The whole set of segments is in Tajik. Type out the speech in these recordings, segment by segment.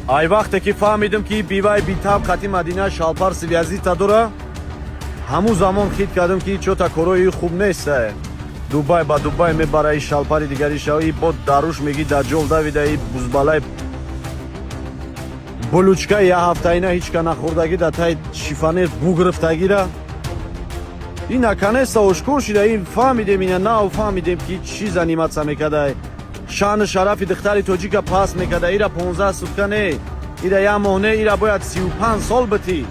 Ай вақте ки фаҳмидам, ки бивай битаб хати Мадина шалпар связита дора, ҳамун замон хит кардам, ки чота корои хуб нест. Дубай ба Дубай мебара и шалпари дигари шава, и бо даруш меги даҷол давида, и бузбалай булучка я ҳафтаина ҳичка нахӯрдагӣ да тай шифанер бугирифтагира. И наконец-то ошкор шида, ин фаҳмидем, ина нав фаҳмидем, ки чӣ заниматься мекардай, шаъну шарафи духтари тоҷика паст мекарда. Ира 15 сутка не, ира як моҳ не, ира бояд 35 сол битӣ,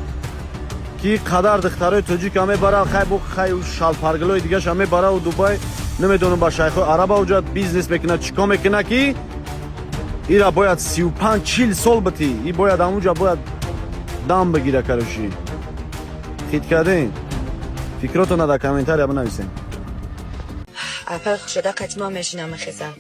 ки қадар духтарои тоҷика мебара. Хай бо хай, шалпаргилои дигаша мебараву Дубай, намедонам, ба шайхои араба уҷа бизнес мекунад, чӣ кор мекунад, ки ира бояд 35, 40 сол битӣ, и бояд ҳамуҷа бояд дам бигира. Короче, хит кардем. Фикротона дар комментария бинависем. Апай Хуршеда қатима мешинам, мехезам,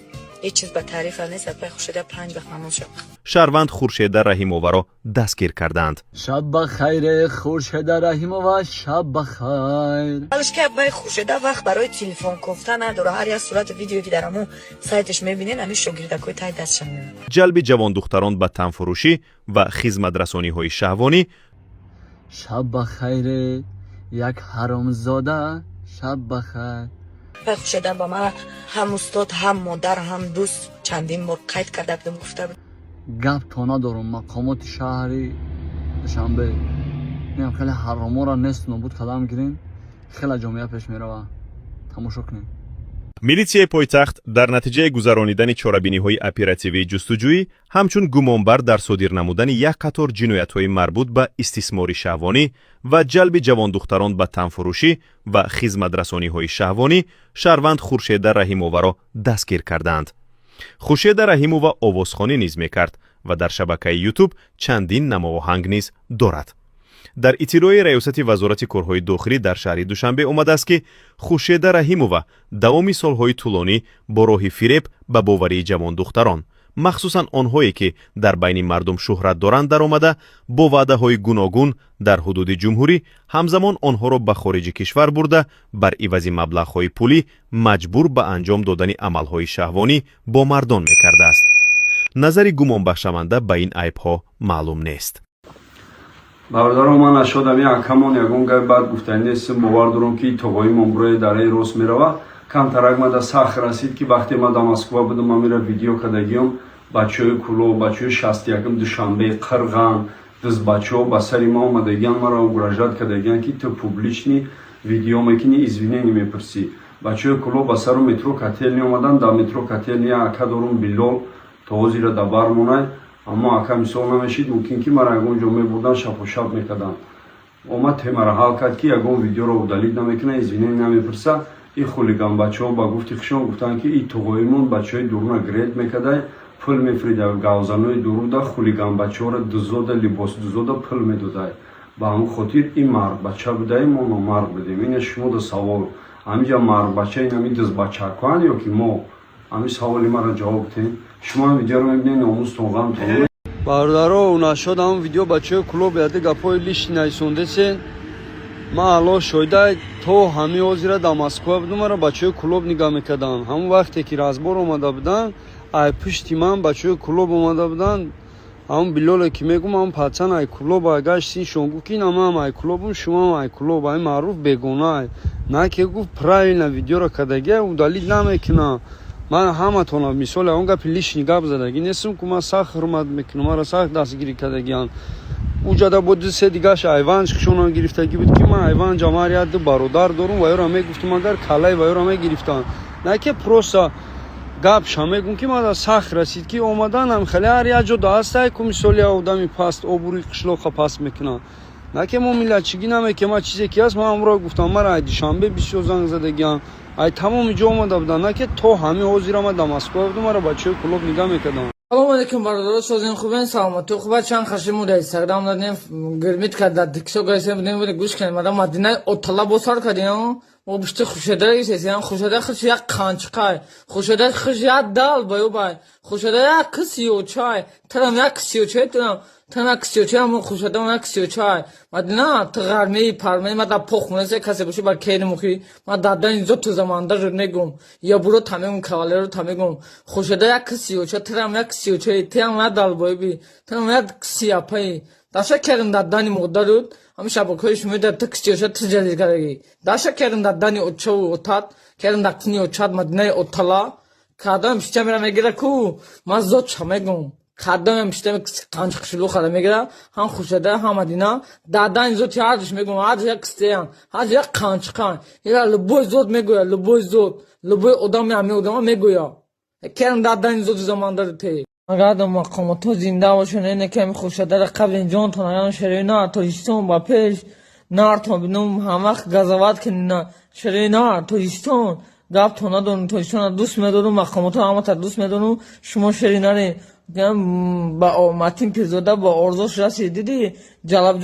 ҳеҷ чиз ба таърифа нест. Апай Хуршеда панҷ вақт намоз шав. Шаҳрванд Хуршеда Раҳимоваро дастгир кардаанд. Шаб ба хайре, Хуршеда Раҳимова, шаб ба хайр. Ҳалш ки апай Хуршеда вақт барои телефон кофта надора. Ҳар як сурати видеое, ки дар ҳамун сайташ мебинен, ҳамин шогирдакҳои тай дастша меояд. Ҷалби ҷавондухтарон ба танфурӯшӣ ва хизматрасониҳои шаҳвонӣ. Шаб ба хайре, як ҳаромзода, шаб ба хайр. Апай Хуршеда ба ман ҳам устод, ҳам модар, ҳам дӯст. Чандин бор қайд карда будам, гуфта будам. Гап то надорум. Мақомоти шаҳри Душанбе инам хеле ҳароморо нест нобуд кардам гирин, хеле ҷомеа пеш мерава, тамошо кунем. Милитсияи пойтахт дар натиҷаи гузаронидани чорабиниҳои оперативии ҷустуҷӯӣ ҳамчун гумонбар дар содир намудани як қатор ҷиноятҳои марбут ба истисмори шаҳвонӣ ва ҷалби ҷавондухтарон ба танфурӯшӣ ва хизматрасониҳои шаҳвонӣ шаҳрванд Хуршеда Раҳимоваро дастгир кардаанд. Хуршеда Раҳимова овозхонӣ низ мекард ва дар шабакаи Ютуб чандин намооҳанг низ дорад. Дар иттилои Раёсати Вазорати корҳои дохилӣ дар шаҳри Душанбе омадааст, ки Хуршеда Раҳимова давоми солҳои тӯлонӣ бо роҳи фиреб ба боварии ҷавондухтарон, махсусан онҳое, ки дар байни мардум шӯҳрат доранд, даромада, бо ваъдаҳои гуногун дар ҳудуди ҷумҳурӣ, ҳамзамон онҳоро ба хориҷи кишвар бурда, бар ивази маблағҳои пулӣ маҷбур ба анҷом додани амалҳои шаҳвонӣ бо мардон мекардааст. Назари гумонбаршаванда ба ин айбҳо маълум нест. Бародарон, ман ашодам акамон ягон гапи бад гуфтани нестам. Бовар дорам, ки тоғоимон бурои дараи рост мерава. Камтарак мада сахт расид, ки вақте ман дар Москва будам, ман мера видео кардагиём, бачаҳои Кулоб, бачаҳои 61-м Душанбе, Қирған, дизбачаҳо ба сари ман омадагиан, маро угрожать кардагиан, ки ту публичный видео мекунӣ, извинение мепурсӣ. Бачаҳои Кулоб ба сару метро Котельный омадан. Дар метро Котельный ака дорум, Билол, то ҳозира дар бар монай. Аммо ака мисол намешид, мумкин ки мара ягон ҷо мебурдан, шапошап мекарданд. Омад, темара ҳал кард, ки ягон видеоро удалить намекунад, извинение намепурса. И хулиган бачаҳо ба гуфти хушон гуфтанд, ки и туғоимон бачаҳои дуруна грет мекардай, пул мефирида, гавзанои дуруда, хулиган бачаҳоро дузода, либос дузода пул медодай. Ба ҳамон хотир ин мардбача будаи, мо номард будем. Ина шумода савол: ҳамиҷа мардбача ин ҳами дизбачакоанд ё ки мо? Ҳамин саволи маро ҷавоб диҳем. Шумо ҳам видеоро мебинед, номустон, ғамтон. Бародаро, нашод ҳамн видео бачаҳои Кулоб яде гапҳои лишний найсондесен. Ман алло шоида, то ҳамин ҳозира дар Москва будам, маро бачаҳои Кулоб нигаҳ мекарданд. Ҳамон вақте ки разбор омада буданд, ай пушти ман бачаҳои Кулоб омада буданд. Ҳамон Билоле, ки мегум, ҳамон пацан ай Кулоб гашт, синшон гуфт, ки ина ман ай Кулобум, шумоам ай Кулоб, ай маъруф бегона ай на ки гуфт, правильно видеоро кардагия, удалить намекунам. Ман ҳаматона мисоли он гапи лишний гап задагӣ нестам, ку ман сахт ҳурмат мекунам, маро сахт дастгирӣ кардагианд. Уҷада бо ду се дигаш айванҷ шона гирифтагӣ буд, ки ман айванҷа мар як ду бародар дорум, ва ёро мегуфтум, агар каллаи ва ёро мегирифтанд. На ки просто гапша мегум, ки мада сахт расид, ки омаданам хеле ҳар як ҷо даастай, ку мисоли як одами паст обрӯи қишлоқа паст мекунад. На ки мо миллатчигӣ намекунем, ма чизе ки ҳаст, ман ҳамро гуфтам. Мара ай Душанбе бисёр занг задагиам, ай тамоми ҷо омада будам. На ки то ҳамин ҳозира ман дар Москва будам, мара бачаҳои Кулоб нигаҳ мекардам. Салом алейкум, бародаро, созин, хубен, саломатӣ хуба. Чанд хаши мо дар Инстаграм дадем, гирмит кард, дар Тикток гайсем будем, гӯш кунем. Мада Мадинаи отала босар кардем. Мо бишти Хуршеда гисесиям. Хуршеда худш як қанчиқай, Хуршеда худш як долбоёбай, Хуршеда як кисиёчай. Тарам як кисиёчай, тарам як кисиёчай, мо Хуршеда як кисиёчай. Мадина, ту ғармеи пармеи ма да похмонесе касе боши бар кери мухи ма дадани зоту заманда мегум я буро тамегум кавалеро тамегум. Хуршеда як кисиёча, тарам як кисиёчай, тиам як долбоёби, тарам як кисияпаи. Даша кардам дадани модарут, ҳами шабакаҳои шумо дар ту кисиёча ту ҷалил кардаги. Даша кардам дадани очаву отат, кардам дактини очат, Мадинаи отала. Кадам пишта мера мегира ку, ман зод ша мегум. Кадам пишта қанчиқшулу хара мегира, ҳам Хуршеда, ҳам Мадина. Дадани зоти ҳардуш мегум, ҳарду як кистеян, ҳарду як қанчиқан. Ира любой зод мегӯя, любой зод, любой одами ҳами одама мегӯя. Кардам дадани зоти замандари те. Агар мақомотҳо зинда бошанд, ине ки ҳами Хуршедара қабли ҷонтон агар шероина Тоҷикистон ба пеш нартон бинум, ҳамвақт газават кунина шероина Тоҷикистон гаптон надорум. Тоҷикистона дӯст медорум, мақомотҳо ҳамата дӯст медорум. Шумо шери наре ба Матин Пирзода ба орзуш расид. Диди, ҷалаб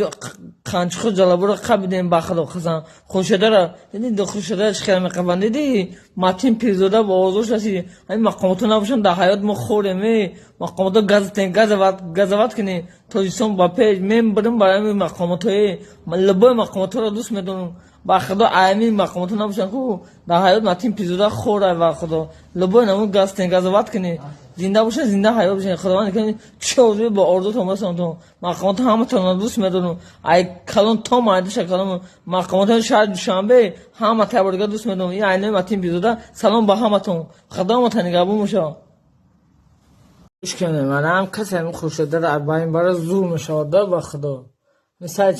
қанчиқу ҷалабуро қабидем, ба худо қасам. Хуршедара диди, Хуршедара чӣ хела меқабанд, диди, Матин Пирзода ба орзуш расид. Ҳамин мақомотҳо набошанд, дар ҳаёт мо хӯрем. Э, мақомотҳо газетен газават газават кунем. Тоҷикистон ба пеш. Мен бирим барои ҳамин мақомотҳои, любой мақомотҳоро дӯст медорам. Ба худо, ҳамин мақомотҳо набошанд ку, дар ҳаёт Матин Пирзода хӯрай. Ба худо, любой намуд газетен газават кунем. Зинда бошед, зинда ҳаёт бошед. Худованд кунад, чӣ орзуе ба орзутон расонтон. Мақомотҳо ҳаматонро дӯст медорам, ай калон то майдаша калон. Мақомотҳои шаҳри Душанбе ҳама таборга дӯст медорам. Ин айнои Матин Пирзода. Салом ба ҳаматон, худоматон нигаҳбон бошад. Гӯш кунем, манам касе ҳамин Хуршедара байин бара зур мешавад да, ба худо. Мисали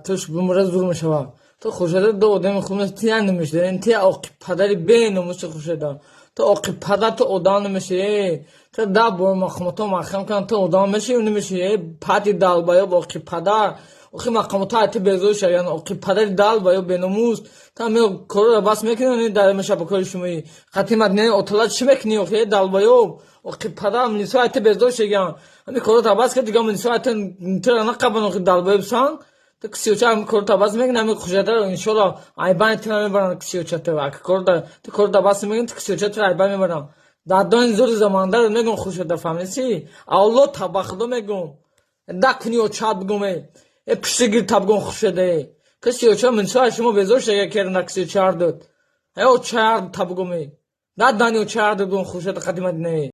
туш бумра зур мешавад. Ту Хуршеда ду одами хуб нест, тия намешавад. Тия оқи падари беномуси Хуршеда. Ту оқи падар, ту одам намешавӣ. Ту да бор мақомотҳо маҳкам кунанд, ту одам мешавӣ, намешавӣ. Э, пати долбоёб, оқи падар. Охи мақомотҳо ай ту безор шаванд, оқи падари долбоёб, беномус. Ту ҳами корро бас мекунӣ дар шабакаҳои шумоӣ. Қатъи Мадинаи отала чӣ мекунӣ, охи долбоёб? Оқи падар, милисҳо ай ту безор шаган. Ҳами корро бас кард, дига милисҳо ай тура нақабанд, охи долбоёб сан. Ту кисиёча ҳами корро бас мекунӣ, ҳами Хуршедара иншолло айбани тура мебаранд кисиёча ту. Аки ту корро бас мекунӣ, ту кисиёча тура айбан мебаранд. Дардони зури замандаро мегум, Хуршеда, фаҳмидӣ? Алло та, ба худо мегум. Да куни очат бигум, э. Э, пиштигир та бигум, Хуршеда. Э. Кисиёча милисҳо аз шумо безор шага керна кисиёча ҳар дод. Э, оча ҳар та бигум, э. Да дани оча ҳар дод бигум, Хуршеда қадима дине.